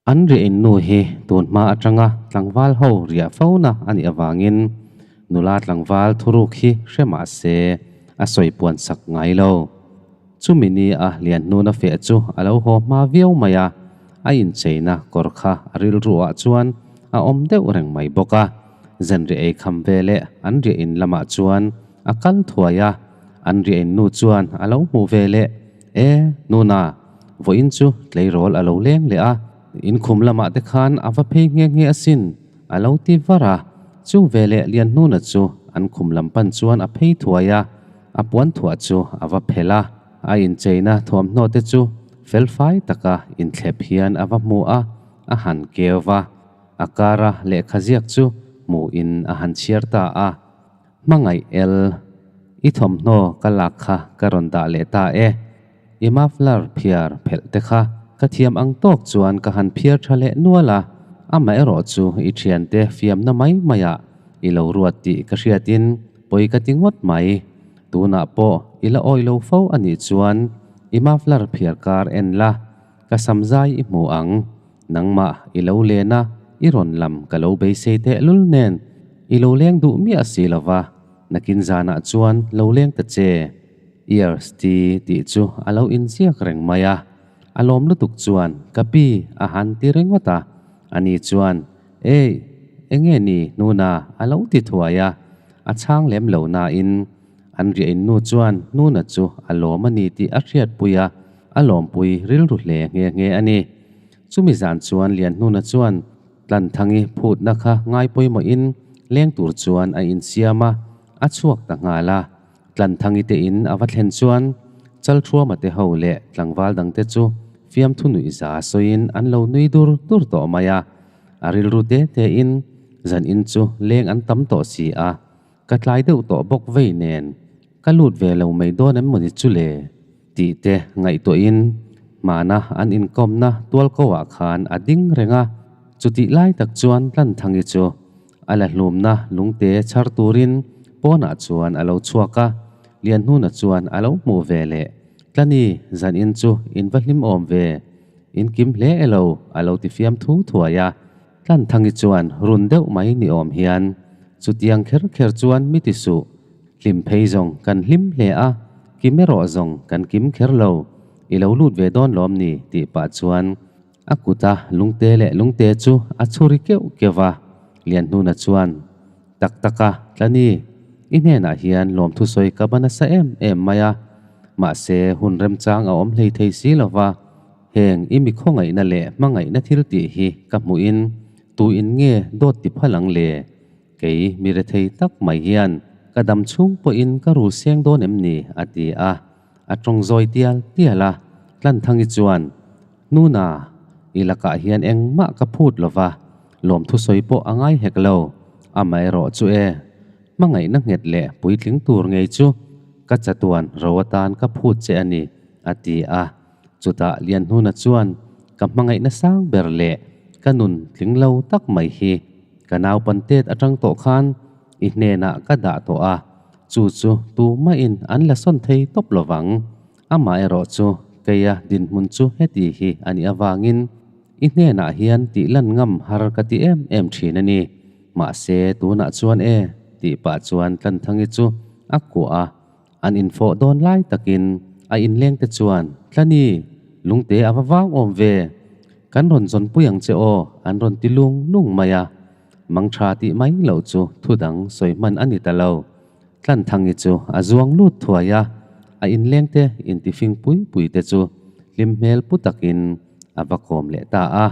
An riah in nu hi tun hma atanga tlangval ho riah fo na a nih avangin nula tlangval thuruk hi hre mah se a sawi puan sak ngai lo. Chumi ni a lian hnuna feh chu a lo haw hma viau mai a, a incheina kawr kha a rilru ah chuan a awm deuh reng mai bawk a. Zanriah ei kham ve leh an riah in lamah chuan a kal thuai a, an riah in nu chuan a lo hmuh ve leh, E, Nuna, vawiin chu tleirawl a lo leng leh a, inkhum lamah te khan a va phei nghe nghe asin, a lo ti var a. Chu veleh Lianhnuna chu an khum lam pan chuan a phei thuai a, a puan thuah chu a va phelh a, a incheina thuamhnaw te chu felfai taka inthlep hian a va hmu a, a han keu va. A kara lehkha ziak chu hmuhin a han chhiar ta a. Hmangaih el, i thawmhnaw ka lak kha ka rawn dah leh ta e. I muffler phiar phelh te kha ka thiam ang tawk chuan ka han phiar tha leh nual a, amaherawh chu i thiante fiamna mai maiah i lo ruat tih ka hriatin pawi ka ti ngawt mai. Tunah pawh i la awih lo fo a nih chuan i muffler phiar kar en la, ka samzai i hmu ang. Nangmah i lo len a, i rawn lam ka lo beisei teh lul nen, i lo leng duh miah si lo va, nakin zanah chuan lo leng ta che. Ears ti tih chu a lo inziak reng mai a, a lawm lutuk chuan ka pi a han ti ringawt a, ani chuan, Ei, enge ni Nuna a lo ti thuai a, a chhang lem lo nain an riah in nu chuan Nuna chu a lawm a ni tih a hriatpui a, a lawmpui rilru hle nghe nghe a ni. Chumi zan chuan Lianhnuna chuan Tlanthangi phutna kha ngai pawimawhin leng tur chuan a insiam a, a chhuak ta nghal a. Tlanthangi te in a va thlen chuan Chalthuama te ho leh tlangval dangte chu fiamthu nuih za sawiin an lo nui dur dur tawh mai a. A rilru te tein zan in chu leng an tam tawh si a, ka tlai deuh tawh bawk vei nen ka lut ve lo mai dawn em mawni chu le? Tih te ngaihtuahin hmana an inkawmna tual ko ah khan a ding reng a, chutih lai tak chuan Tlanthangi chu a la hlumna lungte chhar turin pawnah chuan a lo chhuak a, Lianhnuna chuan a lo hmuh ve leh, Tlani, zanin chu in va hlim awm ve, in kim hle elo a lo ti fiam thu thuai a. Tlanthangi chuan run deuh mai ni awm hian, Chutiang kher kher chuan mi ti suh, hlim phei zawng kan hlim hle a, kim erawh zawng kan kim kher lo, i lo lut ve dawn lawm ni tih pah chuan a kuta lungte leh lungte chu a chhuri keuh keuh a. Lianhnuna chuan, Tak tak a, Tlani, i hnenah hian lawmthu sawi ka ba nasa em em mai a, mahse hun remchang a awm hlei thei si lova, Heng i mi khawngaihna leh hmangaihna thil tih hi ka hmuhin tu in nge dawt ti phal ang le? Kei mi rethei tak mai hian ka dam chhung pawhin ka rul seng dawn em ni? a ti a. A tawng zawi tial tial a. Tlanthangi chuan, Nuna, i lakah hian engmah ka phut lo va, lawmthu sawi pawh a ngai hek lo. Amaherawh chu e, hmangaihna nghet leh puitling tur ngei chu ka chatuan ro atan ka phut che a ni, a ti a. Chutah Lianhnuna chuan ka hmangaihna sang ber leh ka nun tling lo tak mai hi ka naupantet atang tawh khan i hnenah ka dah tawh a, chu chu tumahin an la sawn thei tawp lovang. Amaherawh chu keia dinhmun chu heti hi a nih avangin i hnenah hian tih lan ngam har ka ti em em thin a ni. Mahse tunah chuan e tih pah chuan Tlanthangi chu a kuah a. An infawh dawn lai takin a inleng te chuan, Tlani, lungte a va vang awm ve. Kan rawn zawnpui ang che aw, an rawn ti lung lung mai a. Mang tha tih mai loh chu thu dang sawi hman a ni ta lo. Tlanthangi chu a zuang lut thuai a, a inleng te intifing pui pui te chu hlim hmel pu takin a va kawm leh ta a.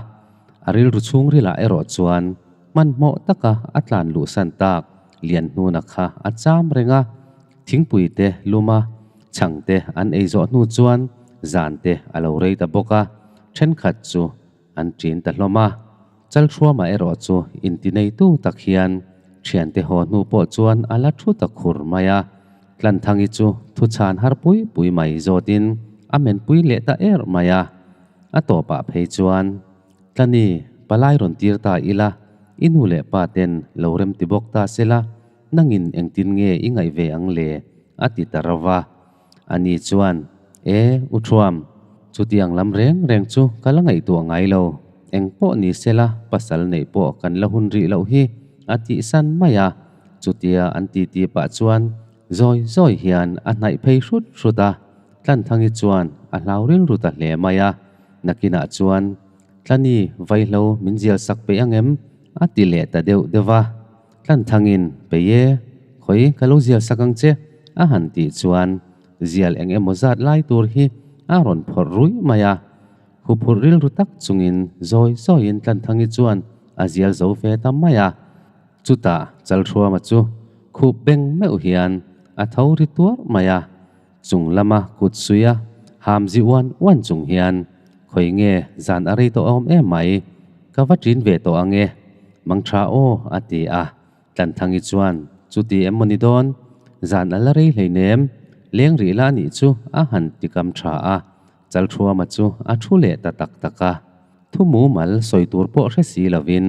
A rilru chhungrilah erawh chuan Hmanhmawh taka a tlan luhsan tak Lianhnuna kha a cham reng a, thingpui te luma chhang te an ei zawh hnu chuan zan te a lo rei ta bawk a, thenkhat chu an ṭin ta hlawm a. Chalhruama erawh chu intineitu tak hian thiante haw hnu pawh chuan a la thu ta khur mai a, Tlanthangi chu thuchhan har pui pui mai zawtin a menpui leh ta er mai a, a tawpah phei chuan Tlani, palai rawn tir ta ila, i nu leh pa ten lo rem ti bawk ta sela, nangin engtin nge i ngaih ve ang le? a ti ta ro va. Ani chuan, E, U Thuam, chutiang lam reng reng chu ka la ngaihtuah ngai lo. Eng pawh ni sela pasal neih pawh kan la hun rih loh hi a tihsan mai a. Chutia an titi pah chuan zawi zawi hian a hnaih phei hrut hrut a, Tlanthangi chuan a hlau rilru ta hle mai a. Nakinah chuan Tlani vaihlo min zial sak peih ang em? a ti leh ta deuh deuh va. Tlanthangin, Peih e, khawi ka lo zial sak ang che, a han tih chuan zial eng emaw zat lai tur hi a rawn phawrh ruih mai a. Huphurh rilru tak chungin zawi zawiin Tlanthangi chuan a zial zo ve ta mai a. Chutah Chalhruama chu khup beng meuh hian a tho ri tuar mai a. Chung lama kut suia ham zi uan uan chung hian, Khawi nge zan a rei tawh awm em mai, ka va ṭin ve tawh ang e, Mangṭha aw a ti a. Tlanthangi chuan, Chuti em maw ni dawn, zan a la rei hleinem, leng rih la anih chu a han ti kam ṭha a. Chalṭhuama chu a ṭhu leh ta tak tak a. Thu mumal sawi tur pawh hre si lovin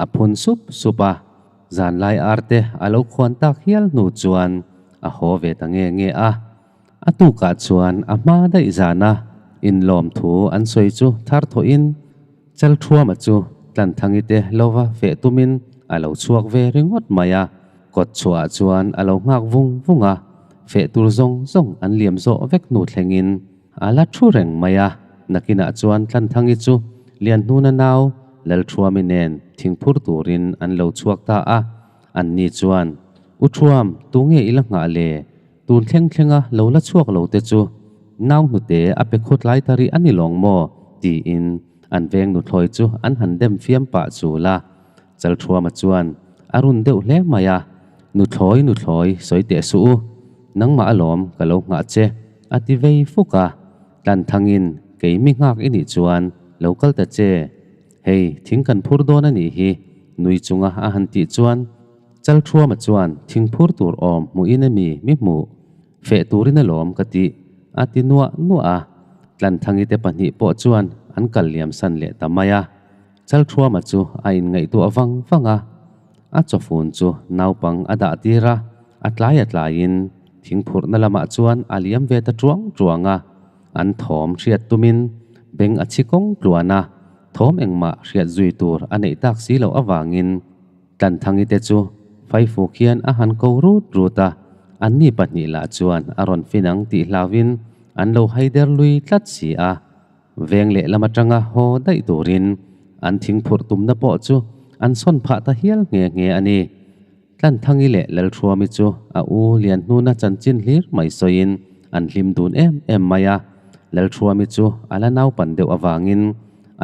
a phun sup sup a. Zanlai arte a lo khuan tak hial hnu chuan a haw ve ta nge nge a. A tukah chuan a hma daih zana inlawm thu an sawi chu thar thawhin Chalṭhuama chu Tlanthangi te lova feh tumin a lo chhuak ve ringawt mai a. Kawt chhuahah chuan a lo nghak vung vung a, feh tur zawng zawng an liam zawh vek hnu thlengin A la thu reng mai a, nakinah chuan Tlanthangi chu Lianhnuna nau Lalṭhuami nen thingphur turin an lo chhuak ta a. Anni chuan, U Ṭhuam, tunge i la nghah le? Tun thleng thlenga lo la chhuak lo te chu nau hnute a pe khawtlai ta rih a ni lawng maw? tiin an veng nuthlawi chu an han dem fiam pah chul a. Chalṭhuama chuan a run deuh hle mai a, Nuthlawi, nuthlawi, sawi teh suh u, nangmah alawm ka lo nghah che, a ti vei fuk a. Tlanthangin, Kei mi nghak i nih chuan lo kal ta che, hei thing kan phur dawn a nih hi, nui chunga a han tih chuan Chalṭhuama chuan thing phur tur awm hmuhin emi mi hmuh? Feh turin alawm ka tih, a ti nuah nuah a. Tlanthangi te pahnih pawh chuan an kal liam san leh ta mai a. Chalṭhuama chu a inngaihtuah vang vang a, a chawfun chu naupang a dah tir a, a tlai a tlaiin thingphurhna lamah chuan a liam ve ta ṭuang ṭuang a. An thawm hriat tumin beng a chhi kawng tluan a, thawm engmah hriat zui tur a neih tak si loh avangin Tlanthangi te chu Faifuk hian a han ko rut rut a, anni pahnih lah chuan a rawn fin ang tih hlauhin an lo haider lui tlat si a. Veng lehlam atanga haw daih turin an thingphurh tumna pawh chu an sawn phah ta hial nghe nghe a ni. Tlanthangi leh Lalhruami chu a u Lianhnuna chanchin hlir mai sawiin an hlim dun em em mai a. Lalhruami chu a la naupan deuh avangin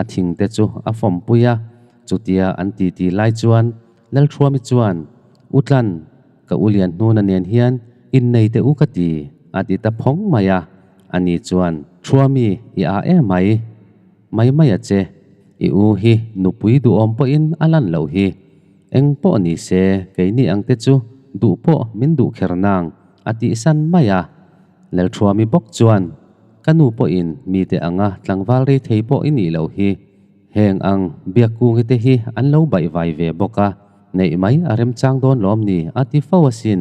a thingte chu a fawmpui a, chutia an titi lai chuan Lalhruami chuan, U Tlan, ka u Lianhnuna nen hian innei teh u ka ti, a ti ta phawng mai a. Ani chuan, Hruami, i a em mai. Mai mai a che, i u hi nupui duhawm pawhin a lan loh hi. Eng pawh ni se, keini ang te chu duh pawh min duh kher nang, a tihsan mai a. Lalhruami bawk chuan, Ka nu pawhin mite anga tlangval rei thei pawh i nih loh hi. Heng ang Biakkungi te hi an lo baihvai ve bawk a, neih mai a remchang dawn lawm ni a ti fo asin,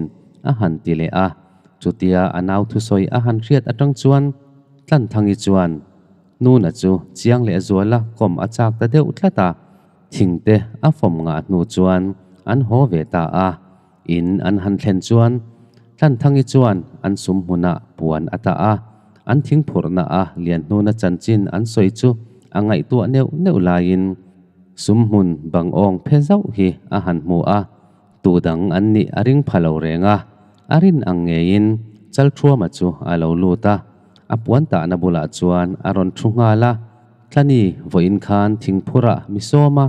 a han ti leh a. Chutia a nau thusawi a han hriat atang chuan Tlanthangi chuan Nuna chu chiang leh zuala kawm a chak ta deuh tlat a, thingte a fawm ngah hnu chuan an haw ve ta a. In an han thlen chuan Tlanthangi chuan an sum hmunah puan a tah a, an thingphurhna a Lianhnuna chanchin an sawi chu a ngaihtuah neuh neuh laiin sum hmun bang awng phe zauh hi a han hmu a, tu dang an nih a ring pha lo reng a, a rin ang ngeiin Chalṭhuama chu a lo lut a, a puan tahna bulah chuan a rawn thu nghal a, Tlani vawiin khan thingphurah mi sawm a,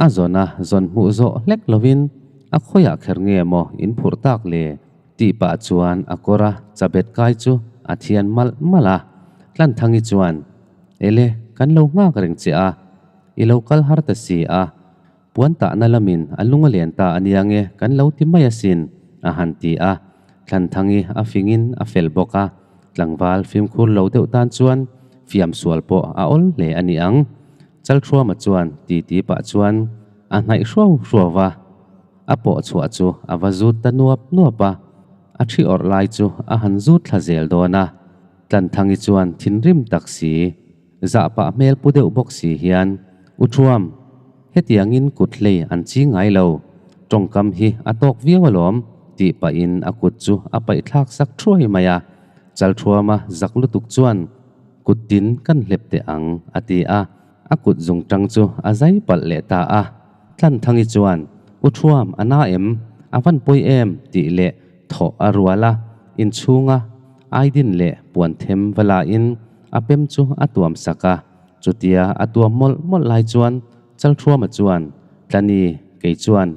A zawn a zawn hmuh zawh hlek lovin a khawiah kher nge maw in phurh tak le? tih pah chuan a kawr a chabet kai chu a thian malh malh a. Tlanthangi chuan, Ele, kan lo nghak reng che a, i lo kal har ta si a, puan tahna lamin a lung a len ta a nia nge kan lo ti mai asin, a han ti a. Tlanthangi a fingin a fel bawk a, tlangval fimkhur lo deuh tan chuan fiam sual pawh a awl hle a ni ang. Chalhruama chuan titi pah chuan a hnaih hruau hruau a, a pawh chhuah chu a va zut ta nuap nuap a, a thi awrh lai chu a han zut thla zel dawn a. Tlanthangi chuan thinrim tak si, zah pah hmel pu deuh bawk si hian U Thuam, hetiangin kut hlei an ching ngai lo, tawngkam hi a tawk viau alawm, tih pahin a kut chu a paih thlak sak thuai mai a. Chalthuama zak lutuk chuan, Kut tin kan hlep teh ang, a ti a, a kut zungtang chu a zai palh leh ta a. Tlanthangi chuan, U Thuam, a na em? A van pawi em? tih leh thawh a rual a, inchhunga aidin leh puan them va lain a pem chu a tuam sak a. Chutia a tuam mawlh mawlh lai chuan Chalthuama chuan, Tlani, kei chuan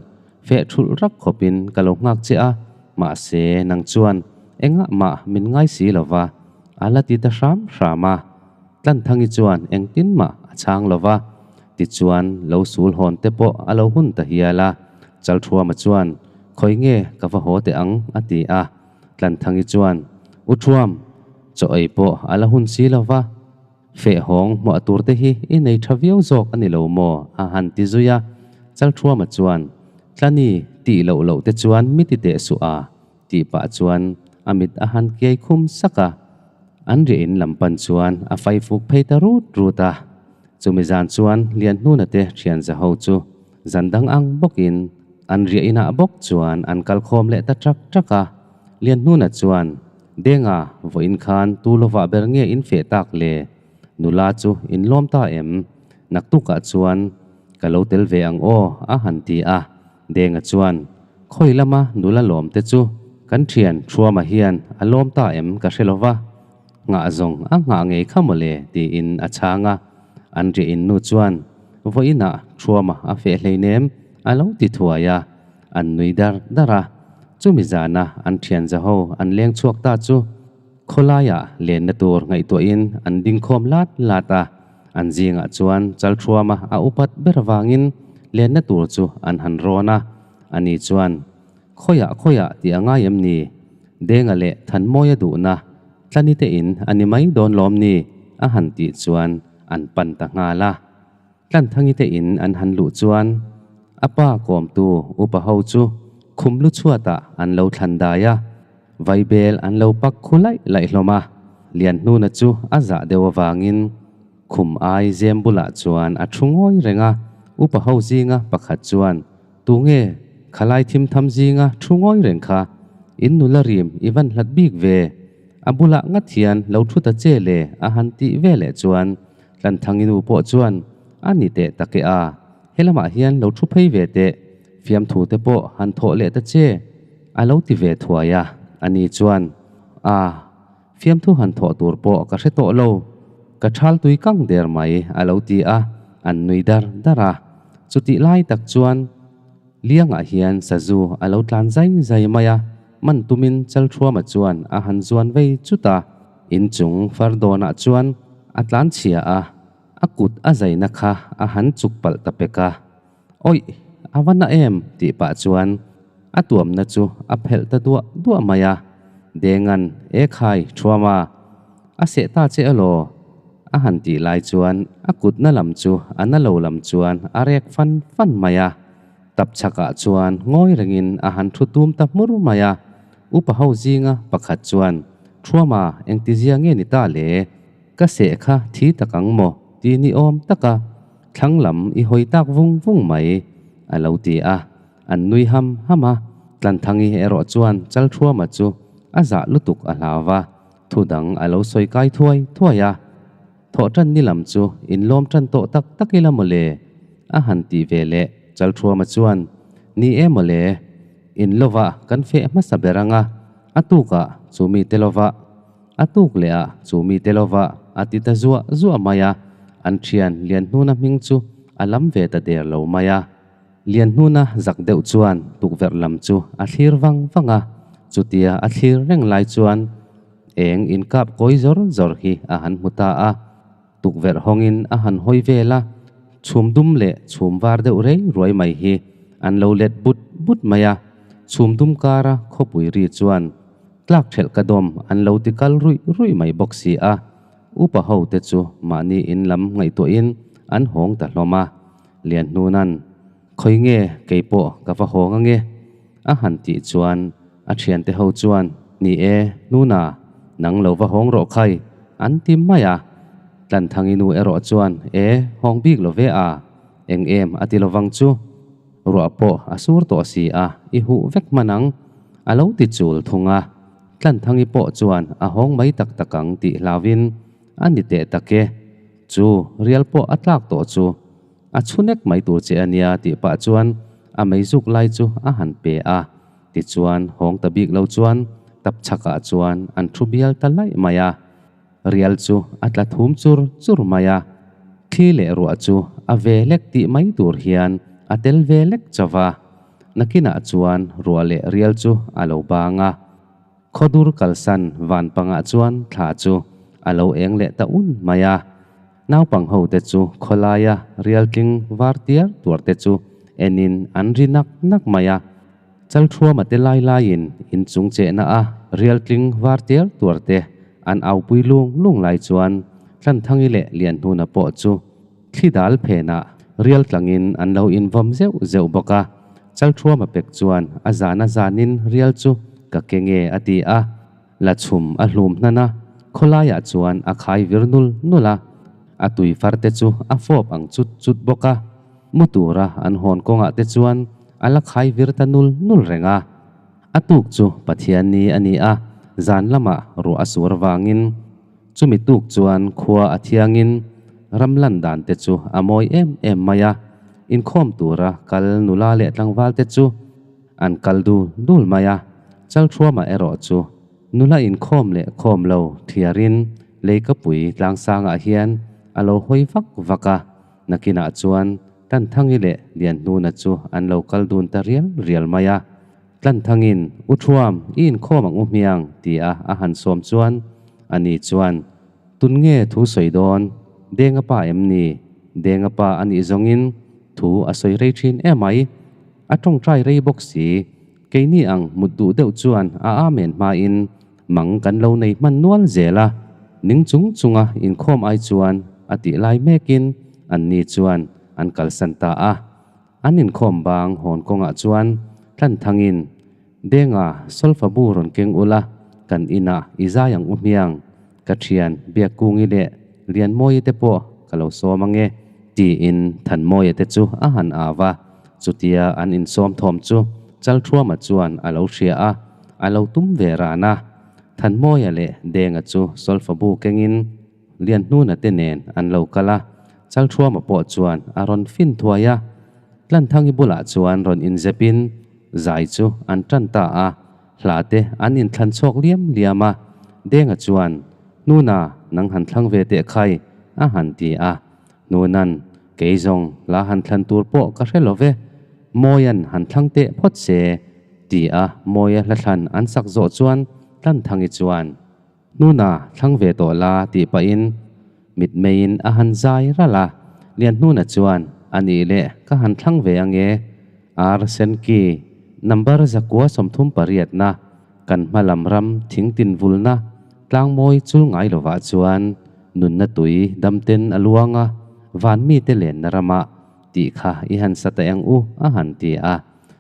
feh thulh rak khawpin ka lo nghak che a, mahse nang chuan engah mah min ngai si lo va, a la ti ta hram hram a. Tlanthangi chuan engtin mah a chhang lo va, tichuan lo sul hawn te pawh a lo hun ta hial a. Chalthuama chuan, Khawi nge ka va haw teh ang? a ti a. Tlanthangi chuan, U Thuam, chaw ei pawh a la hun si lo va, feh hawng hmuah tur te hi i nei tha viau zawk a ni lo maw? a han ti zui a. Chalthuama chuan, Tlani, tih loh loh te chuan mi ti teh suh a, tih pah chuan a mit a han kiai khum sak a, an riah in lam pan chuan a fai fuk phei ta rut rut a. Chumi zan chuan Lianhnuna te thian za ho chu zan dang ang bawkin an riah inah bawk chuan an kal khawm leh ta ṭak ṭak a. Lianhnuna chuan, Denga, vawiin khan tu lovah ber nge in feh tak le? Nula chu in lawm ta em? Naktukah chuan ka lo tel ve ang aw, a han ti a. Denga chuan, Khawi lama nula lawm te chu kan thian Thuama hian a lawm ta em ka hre lo va, nghah zawng a nghah ngei kha mawle tiin a chhang a. An riah in nu chuan, Vawiinah Thuama a feh hleinem a lo ti thuai a, an nui dar dar a. Chumi zana an thian zaho an leng chhuak ta chu khawlaiah lenna tur ngaihtuahin an dingkhawm lat lat a. An zingah chuan Chalthuama a upat ber avangin lenna tur chu an han rawn a, ani chuan, Khawiah khawiah tih a ngai em ni? Denga leh Thanmawia duhna Tlani te in a ni mai dawn lawm ni? a han tih chuan an pan ta nghal a. Tlanthangi te in an han luh chuan a pa kawmtu upa ho chu khum lu chhuatah an lo thlan dai a, vaibel an lo pak khu laih laih hlawm a. Lianhnuna chu a zah deuh avangin khum ai zem bulah chuan a thu ngawi reng a, upa ho zinga pakhat chuan, Tunge khalai thim tham zinga thu ngawi reng kha? In nula rim i van hlat bik ve, a bulah ngat hian lo thu ta che le a han tih veleh chuan Tlanthangi nu pawh chuan, A ni teh tak e a, helamah hian lo thu phei ve teh, fiamthu te pawh han thawh leh ta che, a lo ti ve thuai a. Ani chuan, A, fiamthu han thawh tur pawh ka hre tawh lo, ka thal tui kang der mai, a lo ti a, an nui dar dar a. Chutih lai tak chuan Liangah hian sazu a lo tlan zai zai mai a, man tumin Chalthuama chuan a han zuan vei chut a. Inchung far dawnah chuan a tlan chhia a, a kut a zaina kha a han chuk palh ta pek a. Awih, a va na em? tih pah chuan a tuamna chu a phelh ta duah duah mai a. Dengan, E khai, Thuama, a seh ta che elaw? A han tih lai chuan a kutna lam chu a na lo lam chuan a rek fan fan mai a. Tap chhakah chuan ngawi rengin a han thu tum ta hmur mai a. Upa ho zinga pakhat chuan, Thuama, engtizia nge ni ta le? Ka seh kha thi tak ang maw? ti ni awm taka thlang lam i hawi tak vung vung mai, a lo ti a. An nui ham ham a. Tlanthangi erawh chuan Chalthuama chu a zah lutuk a hlau va, thu dang a lo sawi kai thuai thuai a. Thawh tan ni lam chu inlawm tan tawh tak tak ila mawle? a han ti ve leh Chalthuama chuan, Ni e mawle, in lovah kan feh hmasa ber ang a, a tukah chu mi te lovah, a tuk leh ah chu mi te lovah a ti ta zuah zuah mai a, an thian Lianhnuna hming chu a lam ve ta der lo mai a. Lianhnuna zak deuh chuan tukverh lam chu a thlir vang vang a, chutia a thlir reng lai chuan eng inkap kawi zawr zawr hi a han hmu ta a. Tukverh hawngin a han hawi vel a, chhum dum leh chhum var deuh rei ruai mai hi an lo let but but mai a. Chhum dum kara khawpui ri chuan tlak thelh ka dawm an lo ti kal ruih ruih mai bawk si a. Upa ho te chu mahni in lam ngaihtuahin an hawng ta hlawm a. Lianhnuna'n, Khawi nge kei pawh ka va hawng ange? a han tih chuan a thiante ho chuan, Ni e, Hnuna, nang lo va hawng rawh khai, an ti mai a. Tlanthangi nu erawh chuan, E, hawng bik lo ve a, Eng em a ti lovang chu. Ruah pawh a sur tawh si a, i huh vek hman ang, a lo ti chul thung a. Tlanthangi pawh chuan a hawng mai tak tak ang tih hlauvin a ni teh tak e. Chu rial pawh a tlak tawh chu a chhunek mai tur che a nia tih pah chuan a meizuk lai chu a han pe a. Tichuan hawng ta bik lo chuan tap chhakah chuan an thu bial ta laih mai a. Rial chu a tla thum chur chur mai a, thli leh ruah chu a ve lek tih mai tur hian a tel ve lek chauh va. Nakinah chuan ruah leh rial chu a lo bang a, khawdur kalsan van pangah chuan thla chu a lo eng leh ta un mai a. Naupang ho te chu khawlaia rial tling var tiar tuar te chu enin an ri nak nak mai a. Chalthuama te lai laiin inchung chehna a rial tling var tiar tuar te an aupui lung lung lai chuan Tlanthangi leh Lianhnuna pawh chu thli dal phenah rial tlangin an lo invawm zeuh zeuh bawk a. Chalthuama pek chuan a zan a zanin rial chu ka ke nge a ti a. La chhum a hlum hnan a, khawlaiah chuan a khai vir nul nul a, a tui far te chu a fawp ang chut chut bawk a, mu tura an hawn kawngah te chuan a la khai vir ta nul nul reng a. A tuk chu Pathianni a ni a, zan lamah ruah a sur vangin chumi tuk chuan khua a thiangin ram lan dan te chu a mawi em em mai a, inkhawm tura kal nula leh tlangval te chu An kal dul dul mai a, Chalthuama erawh chu nula inkhawm leh khawm lo thiarin Leikapui tlangsangah hian a lo hawi vak vak a, nakinah chuan Tlanthangi leh Lianhnuna chu an lo kal dun ta rial rial mai a. Tlanthangi'n, U Thuam, i inkhawm ang u hmiang, tia a han sawm chuan ani chuan, Tun nge thu sawi dawn? Denga pa em ni? Denga pa a nih zawngin thu a sawi rei thin emai. A tawngtai rei bawk si. Keini ang mut duh deuh chuan a amen hmain mang kan lo nei hman nual zel a, ning chung chunga inkhawm ai chuan a tih lai mekin anni chuan an kalsan ta a. An inkhawm bang hawn kawngah chuan Tlanthangin, Denga, solfa bu rawn keng ula, kan inah i zai ang u hmiang, ka thian Biakkungi leh Lianmawii te pawh ka lo sawm ange, tiin Thanmawia te chu a han au a. Chutia an insawm thawm chu Chalthuama chuan a lo hria a, a lo tum ve ran a. Thanmawia leh Denga chu solfa bu kengin Lianhnuna te nen an lo kal a, Chalthuama pawh chuan a rawn fin thuai a. Tlanthangi bulah chuan rawn inzepin zai chu an tan ta a, hla te an inthlan chhuak liam liam a. Denga chuan, Hnuna, nang han thlang ve teh khai, a han ti a. Hnunan, Kei zawng hla han thlan tur pawh ka hre lo ve, Mawian han thlang teh phawt se, ti a Mawia hla thlan an sak zawh chuan Tlanthangi chuan, Hnuna thlang ve tawh la tih pahin mitmeiin a han zai ralh a, Lianhnuna chuan a nih leh ka han thlang ve ange, Ar Senki, number 138na, kan hma lam ram thingtin vulna tlangmawi chul ngai lovah chuan nunna tui damten a luang a, van mite lenna ramah tih kha i han sa ta eng u a han ti a,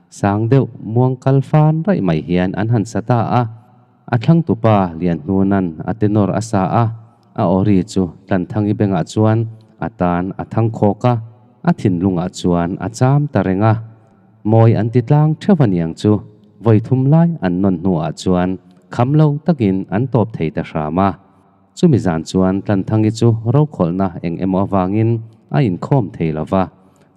sang deuh muang kal fan raih mai hian an han sa ta a. A thlangtupa Lianhnuna'n a tenor a sa a, a awri chu Tlanthangi bengah chuan a tan a thang khawk a, a thinlungah chuan a cham ta reng a. Mawi an ti tlang theuh a niang chu, vawi thum lai an nawn hnuah chuan kham lo takin an tawp thei ta hram a. Chumi zan chuan Tlanthangi chu rokhawlhna eng emaw avangin a inkhawm thei lo va,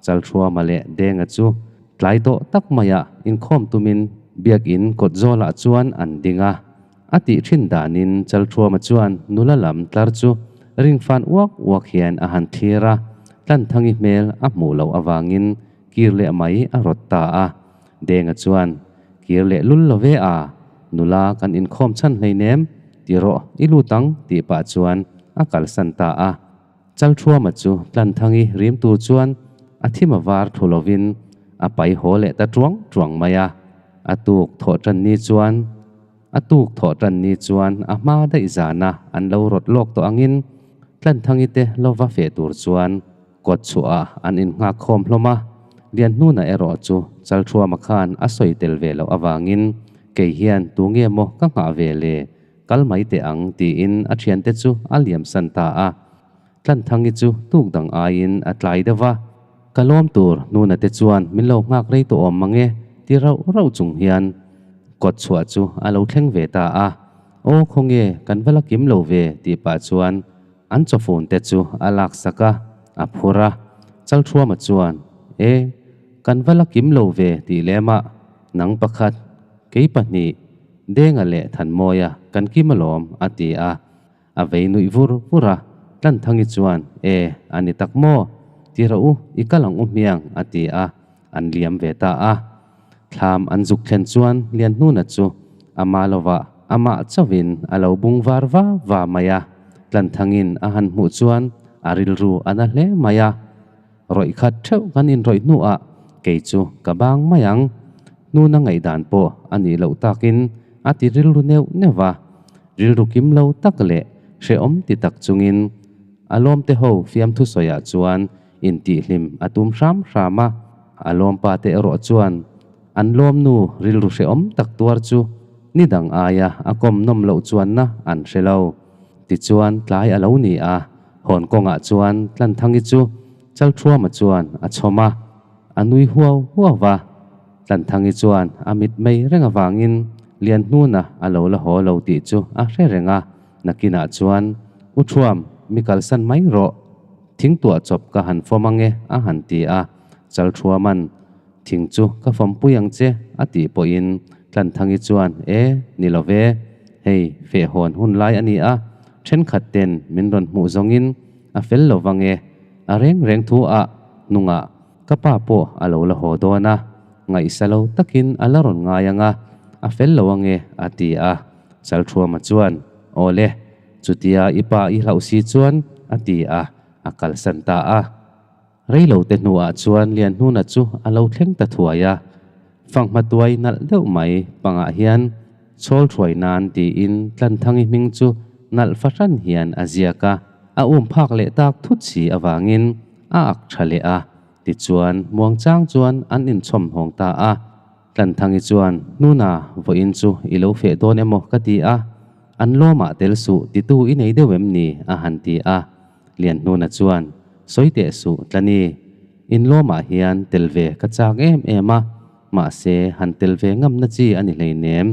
Chalhruama leh Denga chu tlai tawh tak maiah inkhawm tumin Biakin kawt zawlah chuan an ding a. A tih thin danin Chalhruama chuan nula lam tlar chu ringfan uak uak hian a han thlir a, Tlanthangi hmel a hmuh loh avangin kir leh mai a rawt ta a. Denga chuan, Kir leh lul lo ve a, nula kan inkhawm chhan hleinem, ti rawh i lut ang tih pah chuan a kalsan ta a. Chalthuama chu Tlanthangi rim tur chuan a thim a var thu lovin a pai haw leh ta tuang tuang mai a. A tuk thawh tan ni chuan a tuk thawh tan ni chuan a hma daih zana an lo rawt lawk tawh angin Tlanthangi te lova feh tur chuan Kawt chhuah an innghak khawm hlawm a, Lianhnuna erawh chu Chalthuama khan a sawi tel ve loh avangin kei hian tu nge maw ka nghah ve le, kal mai teh ang tiin a thiante chu a liamsan ta a. Tlanthangi chu tuk dang aiin a tlai deuh va. Ka lawm tur Nuna te chuan min lo nghak rei tawh awm mang e ti rauh rauh chung hian kawt chhuah chu a lo thleng ve ta a. Aw khawnge kan va la kim lo ve tih pah chuan an chawfun te chu a lak sak a, a phur a. Chalthuama chuan, E, kan va la kim lo ve tih lemah nang pakhat, kei pahnih, Denga leh Thanmawia kan kim alawm a ti a. A vei nuih vur vur a, Tlanthangi chuan, E, a ni tak maw? Ti rawh u, i kal ang u hmiang, a ti a, an liam ve ta a. Thlam an zuk thlen chuan Lianhnuna chu ama lovah amah chauhin a lo bung var va va mai a, Tlanthangin a han hmuh chuan a rilru a na hle mai a. Rawih khat theuh kan inrawih hnuah kei chu ka bang mai ang. Hnuna ngaihdan pawh a nih loh takin a ti rilru neuh neuh va. Rilru kim lo tak leh hrehawm ti tak chungin a lawmte ho fiamthu sawiah chuan intihhlim a tum hram hram a. A lawmpa te erawh chuan an lawmnu rilru hrehawm tak tuar chu ni dang aia a kawm nawm loh chuanna an hre lo. Tichuan tlai a lo ni a, hawn kawngah chuan Tlanthangi chu Chalthuama chuan a chhawm a, a nui huau huau va. Tlanthangi chuan a mit mei reng avangin Lianhnuna a lo la haw lo tih chu a hre reng a, nakinah chuan, U Thuam, mi kalsan mai rawh. Thing tuah chawp ka han fawm ange a han ti a, Chalthuama'n, Thing chu ka fawmpui ang che a tih pawhin Tlanthangi chuan, E, ni lo ve. Hei, fehhawn hun lai a ni a, thenkhat ten min rawn hmuh zawngin a fel lo vang e. A reng reng thu ah hnungah ka pa pawh a lo la haw dawn a, ngaihsa lo takin a la rawn ngai ang a, a fel lo ang e a ti a. Chalthuama chuan, Aw le, chutia i pa i hlauh si chuan a ti a, a kalsan ta a. Reilote hnuah chuan Lianhnuna chu a lo thleng ta thuai a, fanghma tuai nalh deuh mai pangah hian chhawl thuai nan tiin Tlanthangi hming chu nalh fahran hian a ziak a, a um phak leh tak thut si avangin a ak tha leh a, tichuan muangchang chuan an inchhawm hawng ta a. Tlanthangi chuan, Hnuna, vawiin chu i lo feh dawn emaw ka ti a, an lawmah tel suh titu i nei deuh em ni? a han ti a. Lianhnuna chuan, Sawi teh suh, Tlani. Inlawmah hian tel ve ka chak em em a, mahse han tel ve ngamna chi a ni hleinem.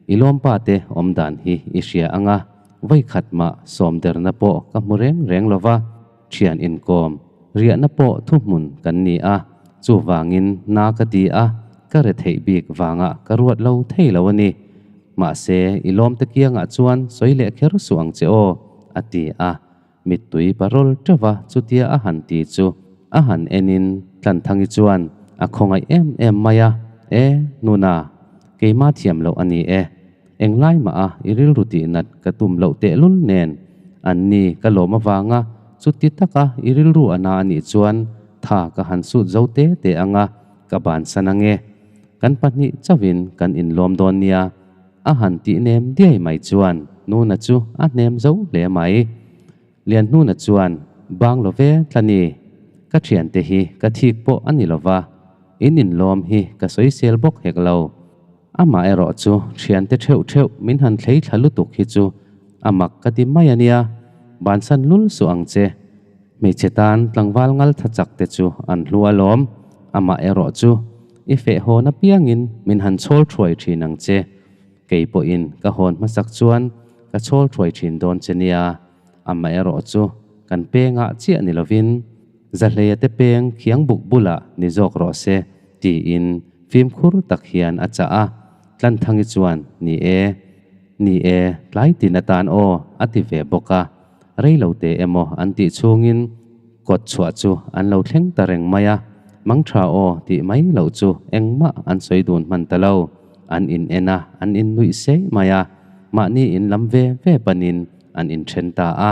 I lawmpa te awm dan hi i hria ang a, vawikhat mah sawmderna pawh ka hmu reng reng lo va, thian inkawm, riahna pawh thuhmun kan ni a, chuvangin na ka ti a, ka retheih bik vangah ka ruat lo thei lo a ni. Mahse i lawmte kiangah chuan sawi leh kher suh ang che aw, a ti a. Mittui parawl teuh va chutia a han ti chu a han enin Tlanthangi chuan a khawngaih em em mai a, E, Nuna, keima thiam loh a ni e. Englai mah a i rilru tih nat ka tum loh tehlul nen an ni ka lawm avanga chuti taka i rilru a na a nih chuan tha ka han sut zo te te anga ka bansan ange. Kan pahnih chauhin kan inlawm dawn nia. A han tih nem diai mai chuan Nuna chu a hnem zo hle mai. Lianhnuna chuan, Bang lo ve Tlani, ka thiante hi ka thik pawh a ni lo va, in inlawm hi ka sawisel bawk hek lo. Amah erawh chu thiante theuh theuh min han thlei thla lutuk hi chu a mak ka ti mai a nia, bansan lul suh ang che. Hmeichhe tan tlangval ngal tha chak te chu an hlu alawm, amah erawh chu i feh hawn apiangin min han chhawl thuai thin ang che. Kei pawhin ka hawn hmasak chuan ka chhawl thuai thin dawn che nia, amah erawh chu kan pengah chiah ni lovin Zahleia te peng khiang buk bulah ni zawk rawh se tiin fimkhur tak hian a chah a. Tlanthangi chuan, Ni e, ni e, tlai tin atan aw a ti ve bawk a. Rei lo te emaw an tih chhungin kawt chhuah chu an lo thleng ta reng mai a, mang tha aw tih mai loh chu engmah an sawi dun hman ta lo. An in en a, an in nuih sei mai a, mahni in lam ve ve panin an inthen ta a.